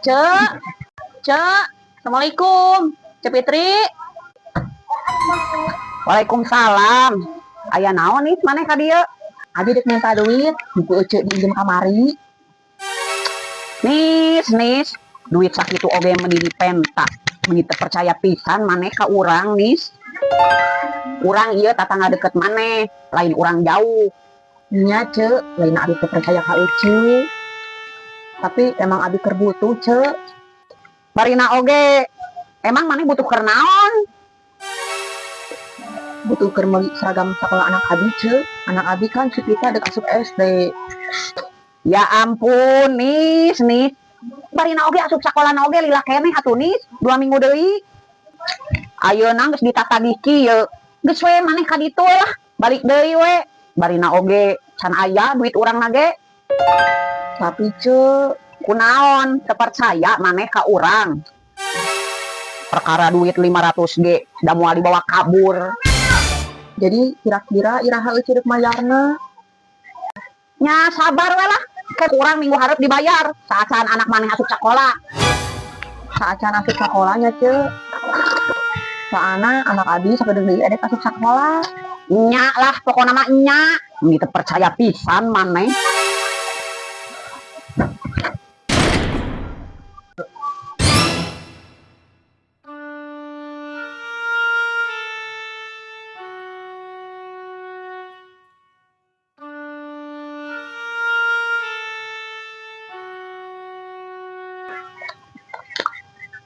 Cek, Cek, Assalamualaikum. Cek Fitri. Waalaikumsalam. Aya naon nih maneh ka dieu? Abi dek minta duit, buku Ece diinjem kamari. Nis, nis, duit sakitu oge meni dipenta. Meni teu percaya pisan maneh ka urang, Nis. Urang ieu tatangga deket maneh, lain urang jauh. Nya, Cek, lain abi teu percaya ka Ece. Tapi emang abi keur butuh, Cek. Barina oge, emang maneh butuh keur naon? Butuh keur meuli seragam sekolah anak abi, Cek. Anak abi kan si Pita dek asup SD. Ya ampun, Nis, Nis. Barina oge asup sakola oge lila keneh atuh, Nis. 2 minggu deui. Ayeuna geus ditatagih kieu. Geus we maneh ka ditu lah, balik deui we. Barina oge can aya duit urang na ge. Tapi, Cek, Kunaon teu percaya maneh ka urang? Perkara duit 500 ge da moal dibawa kabur. Jadi kira-kira iraha Ece dek mayarna? Nya sabar we lah. Ke urang minggu hareup dibayar. Saacan anak maneh asup sakola. Saacan asup sakolanya, Cek. Soalna anak abi sakedeung deui edek asup sakola. Nya lah pokona mah nya. Meni teu percaya pisan maneh.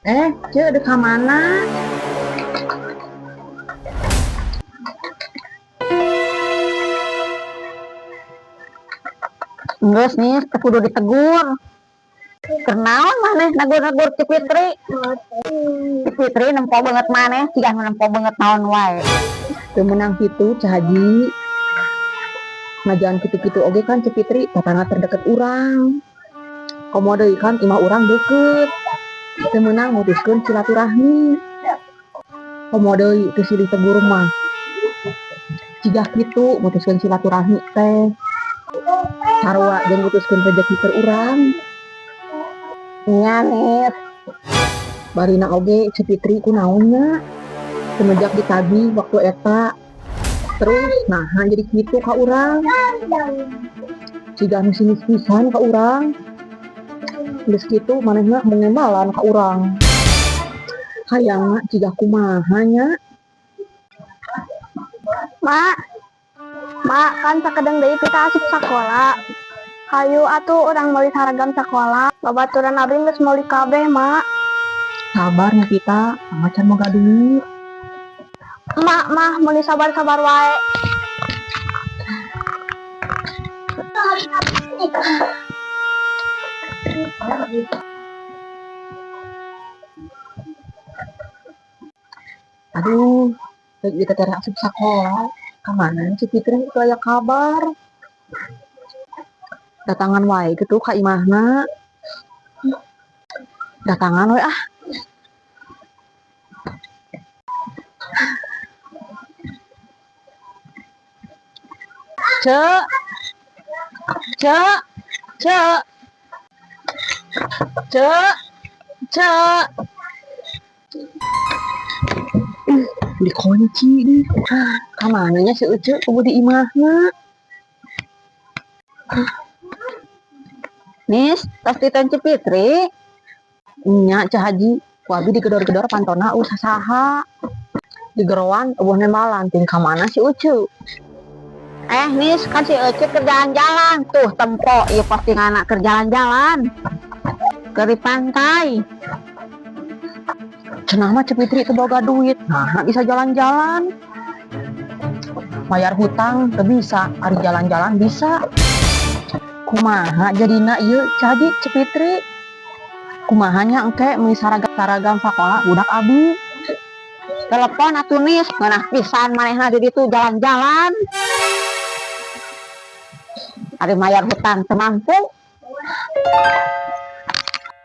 Eh, Cek, dek ka mana? Geus nih, teu kudu ditegur. Kunaon maneh negur-negur Cik Fitri? Cik Fitri nempo beungeut maneh, siga nu nempo beungeut naon wae. Teu meunang kitu, Ceu Haji. Najan kitu-kitu oge kan Ceu Fitri tetangga terdekat urang. Komo deui kan imah urang deukeut. Teu meunang mutuskeun silaturahmi. Komo deui teu silih tegur mah. Jiga kitu mutuskeun silaturahmi teh. Sarua jeung mutuskeun rejeki keur urang. Nya, Nis. Barina oge Ceu Fitri kunaon nya? Semenjak ditagih waktu eta terus nah jadi kitu ka urang. Siga nu sinis pisan ka urang. Geus kitu manehna mengembalan ka urang. Hayangna jiga kumaha nya? Mak, Mak, kan sakedeung deui kita asup sakola. Hayu atuh urang meuli seragam sakola. Babaturan abi geus meuli kabeh, Mak. Sabar nya kita, macan boga duit. Mak mah meuli sabar-sabar wae. Aduh, rek ieu teh asup sakola. Ka mana si Fitri teu aya kabar? Datangan wae kitu ka imahna. Datangan we ah. Cek. Cek. Cek. Cek. Cek. Dikunci nih. Ka mana nya si Ece euweuh di imahna? Nis, tos diten Ceu Fitri. Nya, Ceu Haji, ku abi digedor-gedor pantona euweuh sasaha. Digeroan euweuh nembalan ting ka mana si Ucu? Eh, Nis, kan si Ece keur jalan-jalan. Tuh, tempo ieu postinganna keur jalan-jalan. Keur di pantai. Cenah mah Ceu Fitri teu boga duit. Nah, bisa jalan-jalan. Bayar hutang teu bisa, ari jalan-jalan bisa. Kumaha jadina ieu, Ceu Haji, Ceu Fitri? Kumaha nya engke meuli saragam sakola budak abi? Telepon atuh, Nis, ngeunah pisan manehna di ditu jalan-jalan. Ari mayar hutang teu mampu.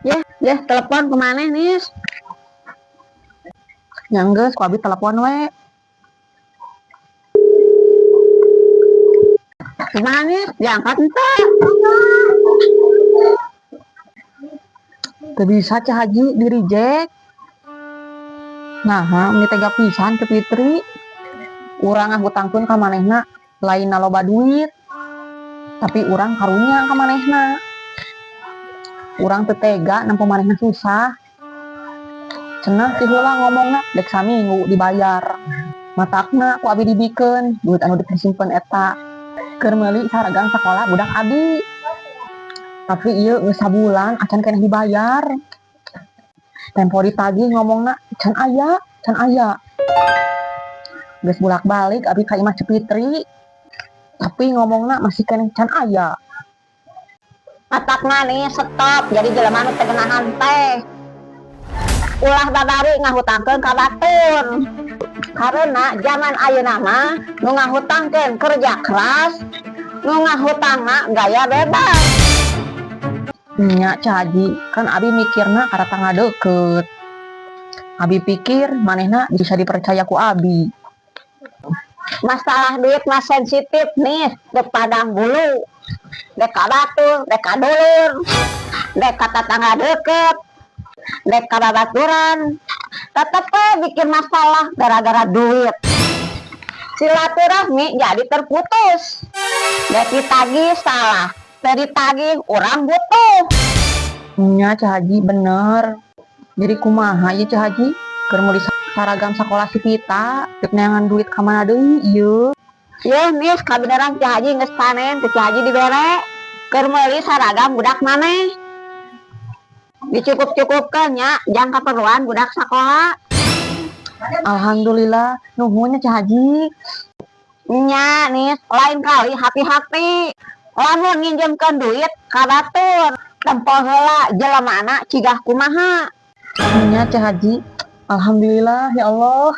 Yeh, yeh, telepon ke maneh, Nis? Nya geus ku abi telepon we. Kumaha, Nis? Diangkat henteu? Teu bisa, Ceu Haji, di reject. Nah, meni tega pisan Ceu Fitri. Urang ngahutangkeun ka manehna lain loba duit. Tapi urang karunya ka manehna. Urang teu tega nempo manehna susah. Cenah ti heula ngomongna dek saminggu dibayar. Matakna ku abi dibikeun duit anu disimpen eta keur meuli seragam sakola budak abi. Tapi ieu geus sabulan acan keneh dibayar. Tempo ditagih ngomongna can aya, can aya. Geus bolak-balik abi ka imah Ceu Fitri. Tapi ngomongna masih keneh can aya. Matakna nih, stop jadi jelema nu teu geunahan teh. Ulah babari ngahutangkeun ka batur. Karena zaman ayeuna mah nu ngahutangkeun kerja keras, nu ngahutangna gaya bebas. Nya, Ceu Haji, kan abi mikirna ka tetangga deket. Abi pikir manehna bisa dipercaya ku abi. Masalah duit mah sensitif nih, dek padang bulu. Dek ka batur, dek ka dulur, dek ka tetangga deket, dek ka babaturan. Tetep we bikin masalah gara-gara duit. Silaturahmi jadi terputus. Dek ditagih salah, teu ditagih urang butuh. Nya, Ceu Haji, bener. Jadi kumaha ieu, Ceu Haji? Keur meuli seragam sekolah si Pita, dek neangan duit ka mana deui ieu? Yeuh nis, kabeneran Ceu Haji geus panen, ku Ceu Haji dibere. Keur meuli seragam budak maneh. Dicukup-cukupkeun nya, jang keperluan budak sekolah. Alhamdulillah, nuhun nya, Ceu Haji. Nya nis, lain kali hati-hati. Lamun nginjemkeun duit ka batur, tempo heula jelemana cigah kumaha. Nya, Ceu Haji. Alhamdulillah ya Allah.